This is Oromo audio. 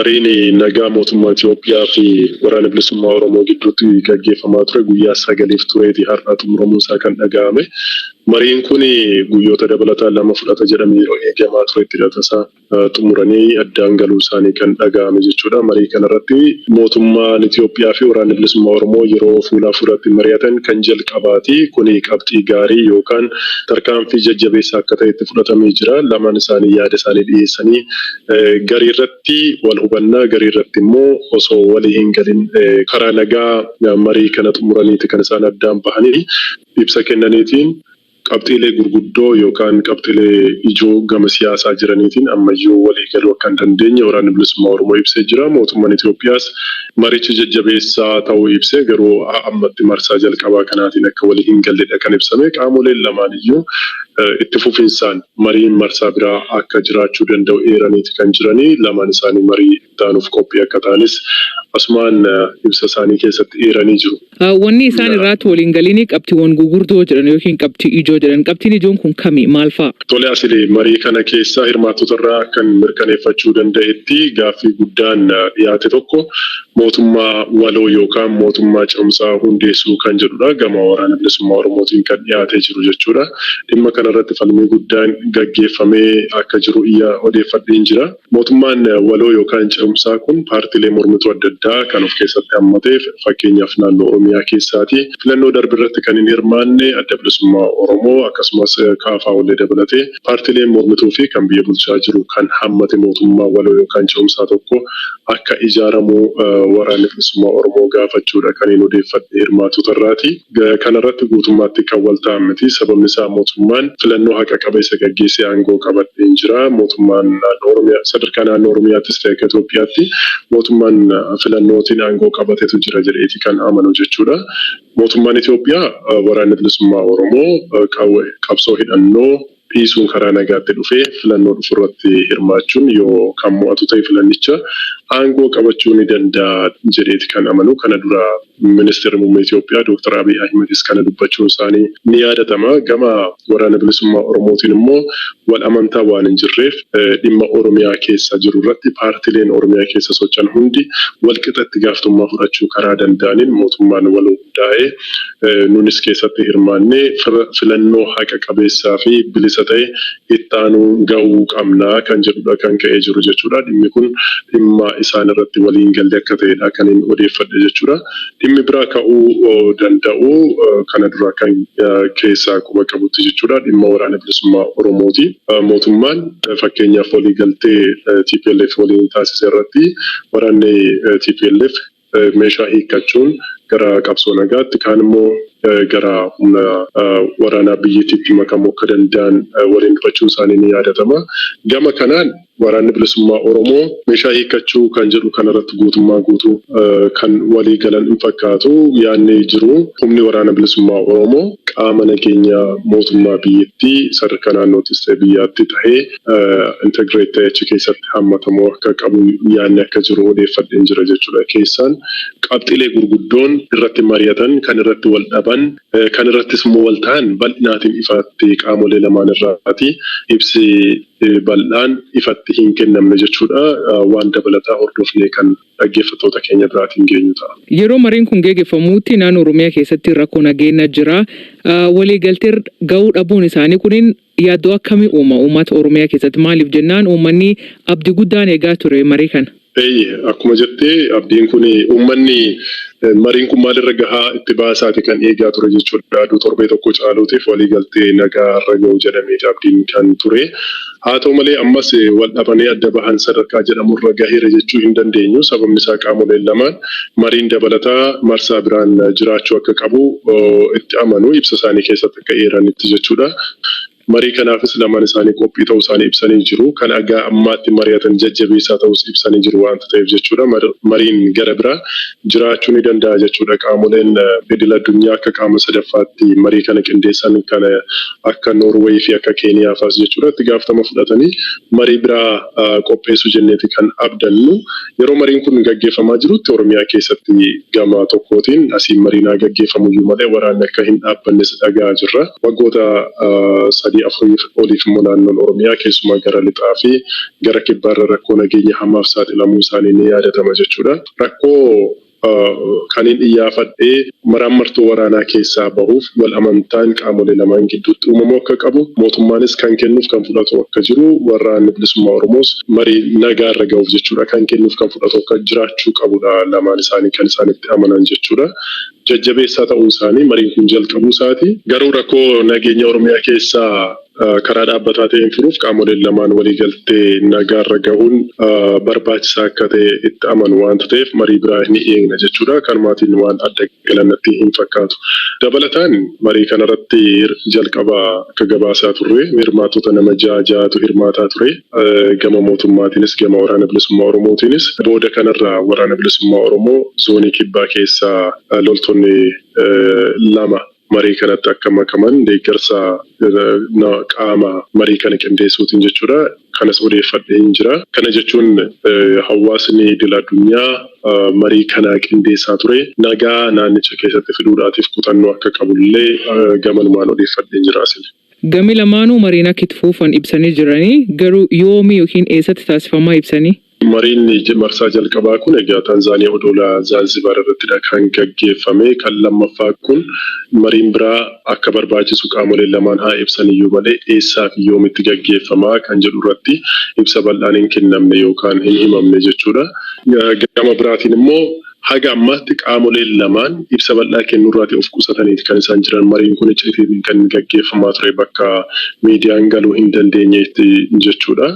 Mariin nagaa mootummaa Itoophiyaa fi Waraana Bilisummaa Oromoo gidduutti gaggeeffamaa ture guyyaa 9f tureeti har'a xumuramuu isaa kan dhaga'ame. Mariin kun guyyoota dabalataa 2 fudhata jedhamee yeroo eegamaa turetti tasa xumuranii addaan galuu isaanii kan dhaga'ame jechuudha. Marii kanarratti mootummaan Itoophiyaa fi Waraanni Bilisummaa Oromoo yeroo fuulaa fuulatti mari'atan kan jalqabaati. Kuni qabxii gaarii yookaan tarkaanfii jajjabeessaa akka ta'etti fudhatamee jira. Lamaan isaanii yaada isaanii dhiyeessanii garii irratti wal hubannaa, garii irratti immoo osoo walii hin galin karaa nagaa marii kana xumuraniiti kan isaan addaan bahanii ibsa kennaniitiin. Qabxiilee gurguddoo yookaan qabxiilee ijoo gama siyaasaa jiraniitiin ammayyuu walii galuu akka hin dandeenye Waraanni Bilisummaa Oromoo ibsee jira. Mootummaan Itoophiyaas marichi jajjabeessaa ta'uu ibsee garuu ammatti marsaa jalqabaa kanaatiin akka walii hin galledha kan ibsame. Qaamoleen lamaaniyyuu itti fufinsaan mariin marsaa biraa akka jiraachuu danda'u eeraniiti kan jiranii. Lamaan isaanii marii itti aanuuf qophii akka ta'anis asumaan ibsa isaanii keessatti eeranii jiru. Wanni isaan irraatti waliin galini qabxiiwwan gugurdoo jedhan yookiin qabxii ijoo jedhan. Qabxiin ijoon kun kami? Maal fa'a? Tole Asili, marii kana keessa hirmaattota irraa akkan mirkaneeffachuu danda'etti gaaffii guddaan dhiyaate tokko mootummaa waloo yookaan mootummaa ce'umsaa hundeessuu kan jedhudha. Gama Waraana Bilisummaa Oromootiin kan dhiyaatee jiru jechuudha. Dhimma kanarratti falmii guddaan gaggeeffamee akka jiru odeeffadheen jira. Mootummaan waloo yookaan ce'umsaa kun paartiilee mormituu adda addaa kan of keessatti hammate, fakkeenyaaf naannoo Oromiyaa keessaati filannoo darbe irratti kan hin hirmaanne Adda Bilisummaa Oromoo akkasumas KFO illee dabalatee paartiileen mormituu fi kan biyya bulchaa jiru kan hammate mootummaa waloo yookaan ce'umsaa tokko akka ijaaramu Waraanni Bilisummaa Oromoo gaafachuudha kaniin odeeffadhe hirmaattota irraati. Kanarratti guutummaatti kan wal ta'an miti. Sababni isaa mootummaan filannoo haqa qabeessa gaggeessee aangoo qabadheen jira. Mootummaan naannoo Oromiyaa sadarkaa naannoo Oromiyaattis ta'e akka Itoophiyaatti mootummaan filannootiin aangoo qabatetu jira jedheeti kan amanu jechuudha. Mootummaan Itoophiyaa Waraanni Bilisummaa Oromoo qabsoo hidhannoo dhiisuun karaa nagaatti dhufee filannoo dhufurratti hirmaachuun yoo kan mo'atu ta'e filannicha aangoo qabachuu ni danda'a jedheeti kan amanu. Kana dura Ministirri Muummee Itoophiyaa Dooktar Abiy Ahimedis kana dubbachuun isaanii ni yaadatama. Gama Waraana Bilisummaa Oromootiin immoo wal amantaa waan hin jirreef dhimma Oromiyaa keessa jiru irratti paartileen Oromiyaa keessa socho'an hundi walqixa itti gaafatamummaa fudhachuu karaa danda'aniin mootummaan waloo hundaa'ee nunis keessatti hirmaannee filannoo haqa qabeessaa fi bilisa ta'e itti aanuun ga'uu qabna kan jedhudha kan ka'ee jiru jechuudha. Dhimmi kun dhimma isaan irratti walii hin galle akka ta'edha kanin odeeffadhe jechuudha. Dhimmi biraa ka'uu danda'u kana dura kan keessaa quba qabutti jechuudha dhimma Waraana Bilisummaa Oromooti. Mootummaan fakkeenyaaf waliigaltee tplf waliin taasise irratti waraanni tplf meeshaa hiikkachuun gara qabsoo nagaatti kaan immoo gara humna waraanaa biyyattiitti makamuu akka danda'an waliin dubbachuun isaanii ni yaadatama. Gama kanaan Waraanni Bilisummaa Oromoo meeshaa hiikkachuu kan jedhu kanarratti guutummaa guutuu kan walii galan hin fakkaatu. Yaadni jiru humni Waraana Bilisummaa Oromoo qaama nageenya mootummaa biyyattii sadarkaa naannoottis ta'e biyyaatti tahee integrate ta'ee achi keessatti hammatamuu akka qabu yaadni akka jiru odeeffadheen jira jechuudha. Keessaan qabxiilee gurguddoon irratti mari'atan, kan irratti wal dhaban, kan irrattis immoo wal ta'an bal'inaatiin ifatti qaamolee lamaan irraati ibsi bal'aan ifatti hin kennamne jechuudha. Waan dabalataa hordofnee kan dhaggeeffattoota keenya biraatiin geenyu ta'a. Yeroo mariin kun geegeffamuutti naannoo Oromiyaa keessatti rakkoo nageenna jira. Waliigalteer ga'uu dhabuun isaanii kunin yaaddoo akkamii uuma uummata Oromiyaa keessatti? Maaliif jennaan uummanni abdii guddaan eegaa ture marii kana. Eeyye, akkuma jette abdiin kun uummanni mariin kun maalirra gahaa itti baasaati kan eegaa ture jechuudha. Aduu torbee tokko caaluutiif waliigaltee nagaa irra gahu jedhameeti abdiin kan ture. Haa ta'u malee ammas wal dhabanii adda bahan sadarkaa jedhamurra gaheera jechuu hin dandeenyu. Sababni isaa qaamoleen lamaan mariin dabalataa marsaa biraan jiraachuu akka qabu itti amanu ibsa isaanii keessatti akka eeranitti jechuudha. Marii kanaafis lamaan isaanii qophii ta'uu isaanii ibsanii jiru. Kan haga ammaatti mari'atan jajjabeessaa ta'uus ibsanii jiru waanta ta'eef jechuudha. Mariin gara biraa jiraachuu ni danda'a jechuudha. Qaamoleen idil addunyaa akka qaama sadaffaatti marii kana qindeessan kan akka Noorweey fi akka Keeniyaa fa'as jechuudha itti gaafatama fudhatanii marii biraa qopheessu jenneeti kan abdannu. Yeroo mariin kun gaggeeffamaa jirutti Oromiyaa keessatti gama tokkootiin asiin mariin haa gaggeeffamuyyuu malee waraanni akka hin dhaabbannes dhaga'aa jirra. Waggoota 3 3, 4 oliif immoo naannoon Oromiyaa keessumaa gara lixaa fi gara kibbaarra rakkoo nageenya hamaaf saaxilamuu isaanii ni yaadatama jechuudha. Rakkoo kanin iyyaafadhee maraammartoo waraanaa keessaa bahuuf wal amantaan qaamolee lamaan gidduutti uumamuu akka qabu, mootummaanis kan kennuuf kan fudhatu akka jiru, waraanni bilisummaa Oromoos marii nagaarra gahuuf jechuudha kan kennuuf kan fudhatu akka jiraachuu qabudha lamaan isaanii kan isaanitti amanan jechuudha. Jajjabeessaa ta'uun isaanii mariin kun jalqabuu isaati. Garuu rakkoo nageenya Oromiyaa keessaa karaa dhaabbataa ta'een furuuf qaamoleen lamaan waliigaltee nagaarra gahuun barbaachisaa akka ta'e itti amanu waanta ta'eef marii biraa ni eegna jechuudha. Kanumaatiin waan adda galannatti hin fakkaatu. Dabalataan marii kanarratti jalqaba akka gabaasaa turre hirmaattota nama ja'a ja'atu hirmaataa ture. Gama mootummaatiinis gama waraana bilisummaa Oromootiinis booda kanarra waraana bilisummaa Oromoo zoonii kibbaa keessaa loltoonni 2 marii kanatti akka makaman deeggarsa qaama marii kana qindeessuutiin jechuudha. Kanas odeeffadhee hin jira. Kana jechuun hawaasni idil addunyaa marii kana qindeessaa ture. Nagaa naannicha keessatti fiduudhaatiif kutannoo akka qabullee gamanumaan odeeffadhee jira asin. Gami lamaanuu mariin akka itti fufan ibsanii jiranii, garuu yoomii yookiin eessatti taasifamaa ibsanii? Mariin marsaa jalqabaa kun egaa Tanzaaniyaa odola Zaanzibaar irrattidha kan gaggeeffame. Kan lammaffaa kun mariin biraa akka barbaachisu qaamoleen lamaan haa ibsan iyyuu malee eessaa fi yoomitti gaggeeffamaa kan jedhu irratti ibsa bal'aan hin kennamne yookaan hin himamne jechuudha. Gama biraatiin immoo haga ammaatti qaamoleen lamaan ibsa bal'aa kennuurraatii of qusataniiti kan isaan jiran. Mariin kun icciitiin kan gaggeeffamaa ture bakka miidiyaan galuu hin dandeenyetti jechuudha.